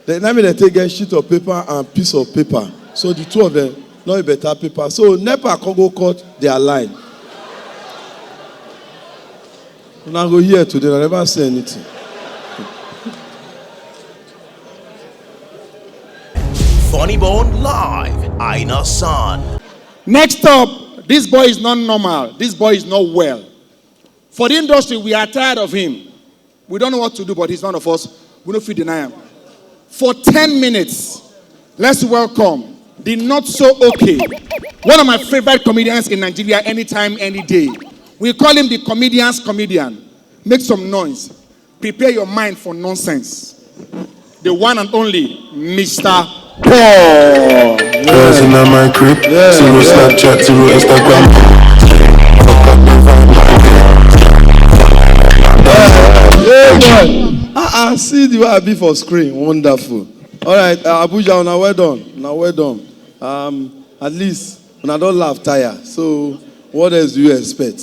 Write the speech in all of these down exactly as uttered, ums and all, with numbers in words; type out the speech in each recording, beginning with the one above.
Then na me dey take get sheet of paper and piece of paper. So the two of them, not a better paper. So NEPA come go cut their line. Una go here today, I never say anything. Funny Bone Live, Aina Son. Next up, this boy is not normal. This boy is not well. For the industry, we are tired of him. We don't know what to do, but he's one of us. We don't feel deny him. For ten minutes, let's welcome the not so okay. One of my favorite comedians in Nigeria, anytime, any day. We call him the comedian's comedian. Make some noise. Prepare your mind for nonsense. The one and only Mister Paul. Girls in my crib, zero Snapchat, zero Instagram. Ah, ah, see the way I be for screen. Wonderful. All right, uh, Abuja, una well done. Una well done. Um, at least una don laugh tire. So, what else do you expect?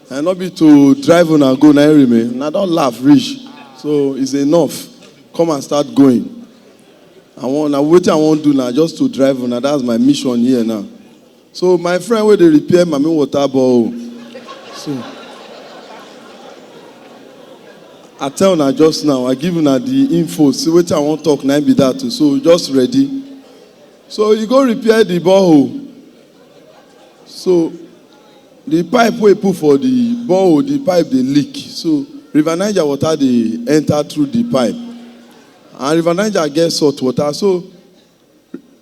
And not be to drive una go na remain. Una don laugh reach. So, it's enough. Come and start going. I want, now wetin I wan do now, just to drive una. That's my mission here now. So, my friend wey dey repair Mami water borehole. So, I tell una just now, I give una the info. See wetin I wan talk, na be that too. So, just ready. So, you go repair the borehole. So, the pipe wey put for the borehole, the pipe dey leak. So, River Niger water dey enter through the pipe. And River Niger get salt water. So,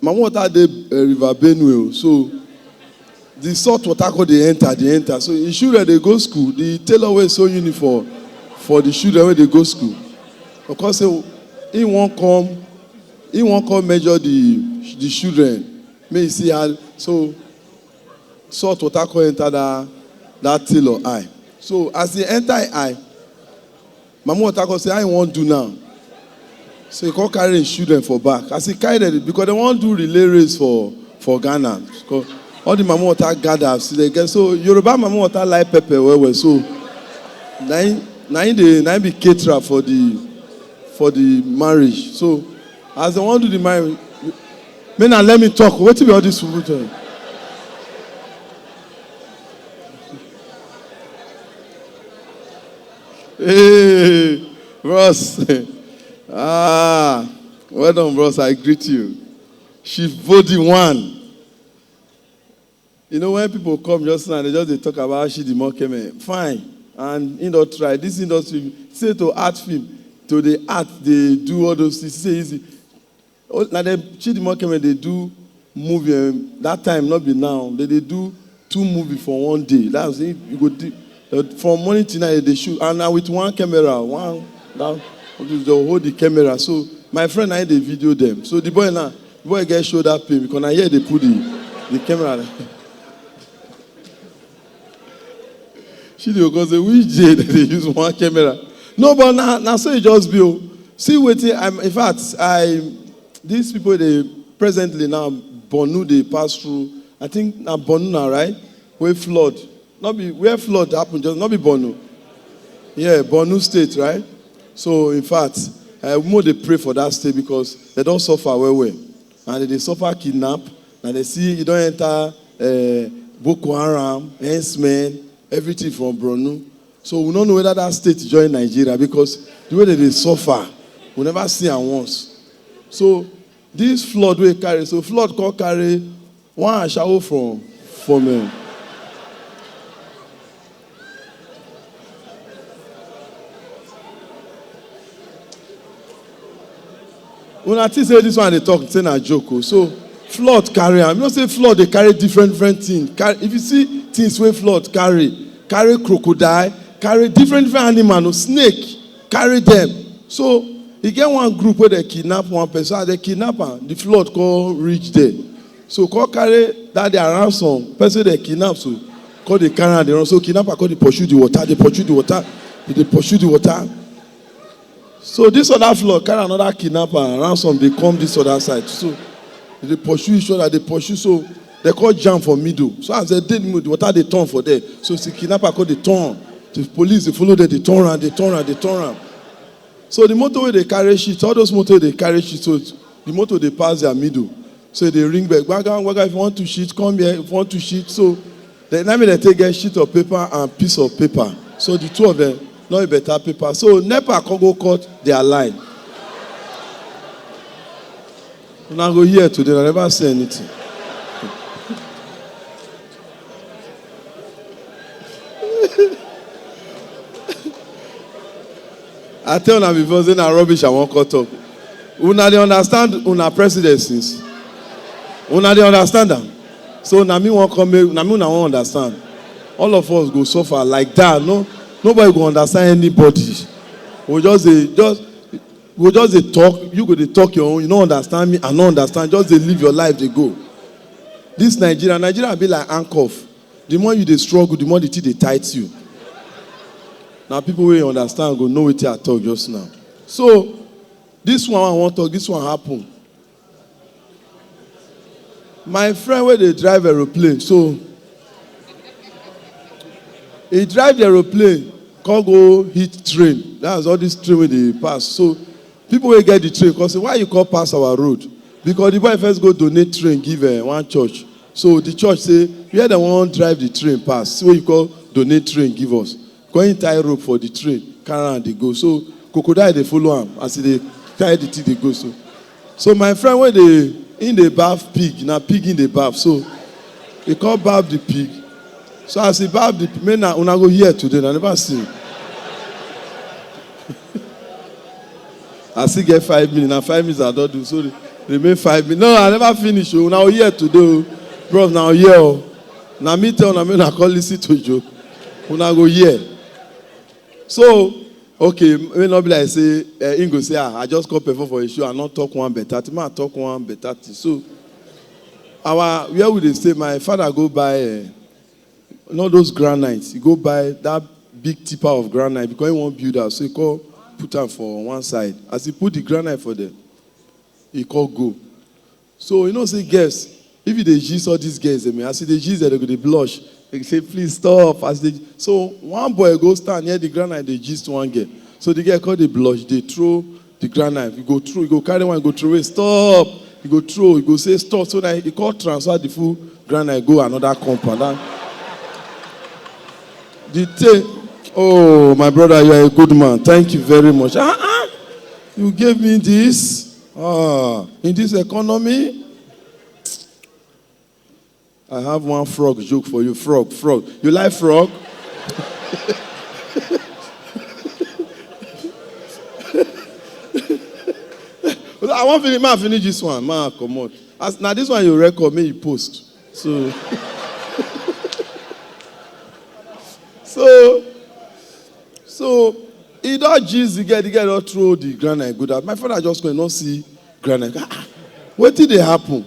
Mama water dey, uh, River Benue. So, the salt water come dey enter, dey enter. So, him children dey go school. The tailor wey sew uniform for the children wey dey go school. Of course, say, he wan come, he wan come measure the, the children. Make you see how, so, salt water come enter that, that tailor eye. So, as e enter him eye, Mama water come say, how you wan do now? So, he come carry him children for back. As he carry them, because they wan do relay race for, for Ghana. Because all the Mama water gather, see they get. So, Yoruba Mama water like pepper well well. So, na him, na him dey, na him be caterer for the, for the marriage. So, as they wan do the marriage, make una let me talk. Wetin be all this surutu? Hey, bros. Ah, well done, bros. I greet you. Chief Body One. You know, when people come just now, they just dey talk about Chidi Mokeme. Fine. And he don try. This industry, say to act film, to the act, they do all those things. Say easy. Oh, na dem Chidi Mokeme dey do movie, um, that time, not be now. They dey do two movie for one day. That's it. You go do, uh, from morning till night they dey shoot, and na with one camera, one, that, they hold the camera. So my friend, I dey video them. So the boy now, the boy get shoulder pain because na here they put the, the camera. Chidi go say, which day that they use one camera? No, but na, na so e just be o. See wetin, I'm, in fact, I, these people dey presently now, Borno dey pass through. I think na Borno now, right? Wey flood. Not be where flood happen, just not be Borno. Yeah, Borno State, right? So, in fact, uh, we more dey pray for that state because they don suffer well well. And they dey suffer kidnap. And they see e don enter, uh, Boko Haram, herdsmen, everything from Borno. So, we no know whether that state join Nigeria because the way they dey suffer, we never see am once. So, this flood wey carry, so flood come carry one ashawo from, from, um, una think say this one dey talk say na joke o. So flood carry am. You know say flood dey carry different different thing. Carry, if you see things wey flood carry, carry crocodile, carry different different animal, no, snake, carry them. So e get one group wey dey kidnap one person. As they kidnap am, the flood come reach there. So come carry that their ransom, person they kidnap, so come dey carry am dey run. So kidnapper come dey pursue the water, dey pursue the water, dey pursue the water. So this other flood carry another kidnapper, ransom dey come this other side. So they pursue each other, they pursue. So they come jam for middle. So as they dey middle, the water dey turn for there. So the kidnapper come dey turn. The police dey follow them, dey turn am, dey turn am, dey turn am. So the motor wey dey carry shit, all those motor dey carry shit, so the motor dey pass their middle. So e dey ring bell, gbaga, gbaga, if you want to shit, come here, if you want to shit. So the time dem take get sheet of paper and piece of paper. So the two of them, not a better paper. So NEPA come go cut their line. Una go hear today, I never say anything. I tell una before, say na rubbish I wan cut up. Una dey understand una presidencies? Una dey understand am? So na me wan come make, na me una wan understand. All of us go suffer like that. No, nobody go understand anybody. We just dey, just, we just dey talk. You go dey talk your own. You no understand me, I no understand. Just dey live your life, dey go. This Nigeria, Nigeria be like handcuff. The more you dey struggle, the more the thing dey tight you. Na people wey understand go know wetin I talk just now. So, this one I wan talk, this one happen. My friend wey dey drive aeroplane, so he drive the aeroplane, come go hit train. That's all this train wey dey pass. So, people wey get the train come say, "Why you come pass our road?" Because the boy first go donate train give, eh, one church. So the church say, "Where dem wan drive the train pass, so you come donate train give us." Come him tie rope for the train, carry am dey go. So crocodile dey follow am as e dey tie the thing dey go. So, so my friend wey dey, him dey baff pig, na pig him dey baff. So he come baff the pig. So as he baff the pig, make na, una go hear today, I never see. I still get five minutes. Na five minutes I don do. So the, remain five minutes. No, I never finish. Oh, una go hear today. Oh. Bros, una go hear. Oh. Na me tell una, make una come listen to joke. Una go hear. So, okay, may not be like say, uh, him go say, "Ah, I just come perform for a show, I no talk one better thing." Man, I talk one better thing. So, our, where we dey stay, my father go buy, uh, not those granite. He go buy that big tipper of granite because he wan build house. So he come put am for one side. As he put the granite for there, he come go. So you know say girls, if you dey gist all these girls, I mean, as you dey gist, they go dey blush. They say, "Please stop." As they, so one boy go stand near the granite, dey gist one girl. So the girl come dey blush, dey throw the granite. You go throw, you go carry one, you go throw away, "Stop." You go throw, you go say, "Stop." So that he come transfer the full granite go another compound. That, the thing, oh, my brother, you are a good man. Thank you very much. Ah, ah, you gave me this. Ah, in this economy, I have one frog joke for you. Frog, frog. You like frog? I wan finish, ma finish this one. Ma comot. As na this one you record, make you post. So, so, so he don gist the girl. The girl don throw the granite go down. My father just come, no see granite. Ah, ah, wetin dey happen?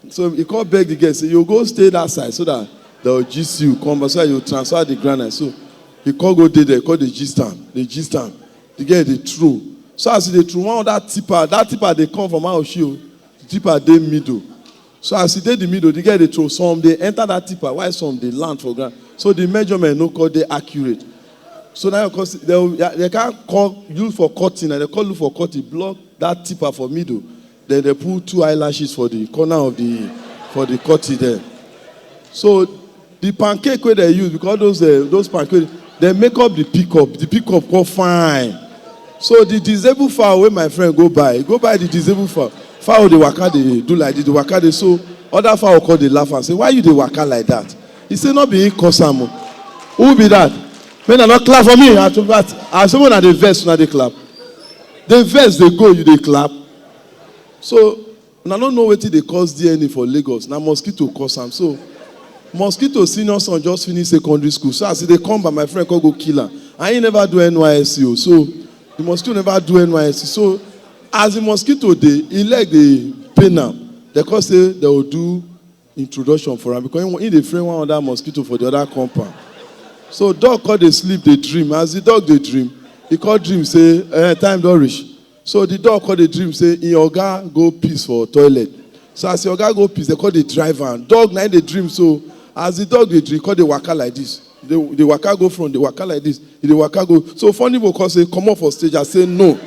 So he come beg the girl, say, "You go stay that side so that they'll gist you. Come, so you transfer the granite." So he come go dey there, come dey gist am, dey gist am. The girl dey throw. So as he dey throw, one other tipper, that tipper dey come from how she, the tipper dey middle. So as he dey the middle, the girl dey throw. Some dey enter that tipper, while some dey land for ground. So the measurement no come dey accurate. So now, 'cause they, they can't call, look for cutting, and they come look for cutting, block that tipper for middle. Then they put two eyelashes for the corner of the, for the cutting there. So the pancake wey they use, because those, uh, those pancake, they make up the pickup. The pickup come fine. So the disabled fowl wey my friend go buy, go buy the disabled fowl. Fowl dey waka, dey do like this, dey waka dey. So other fowl come dey laugh and say, "Why you dey waka like that?" He say, "No be him cause am o." Who be that? Make una no clap for me. I too bad. I say una dey vex, una dey clap. The vex dey go, you dey clap. So una no know wetin dey cause D N A for Lagos. Na mosquito cause am. So mosquito senior son just finish secondary school. So as e dey come by, my friend come go kill am. And he never do N Y S C o. So the mosquito never do N Y S C. So as the mosquito dey, him leg dey pain am. They come say they go do introduction for am because he, he dey friend one other mosquito for the other compound. So dog come dey sleep, dey dream. As the dog dey dream, he come dream say, eh, time don reach. So the dog come dey dream say him oga go piss for toilet. So as him oga go piss, they come dey drive am. Dog na him dey dream. So as the dog dey dream, come dey waka like this. They, they waka go front, they waka like this. They waka go. So Funny Bone come say, "Comot for stage." I say, "No."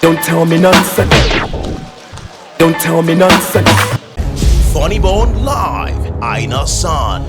Don't tell me nonsense. Don't tell me nonsense. Funny Bone live, Aina San.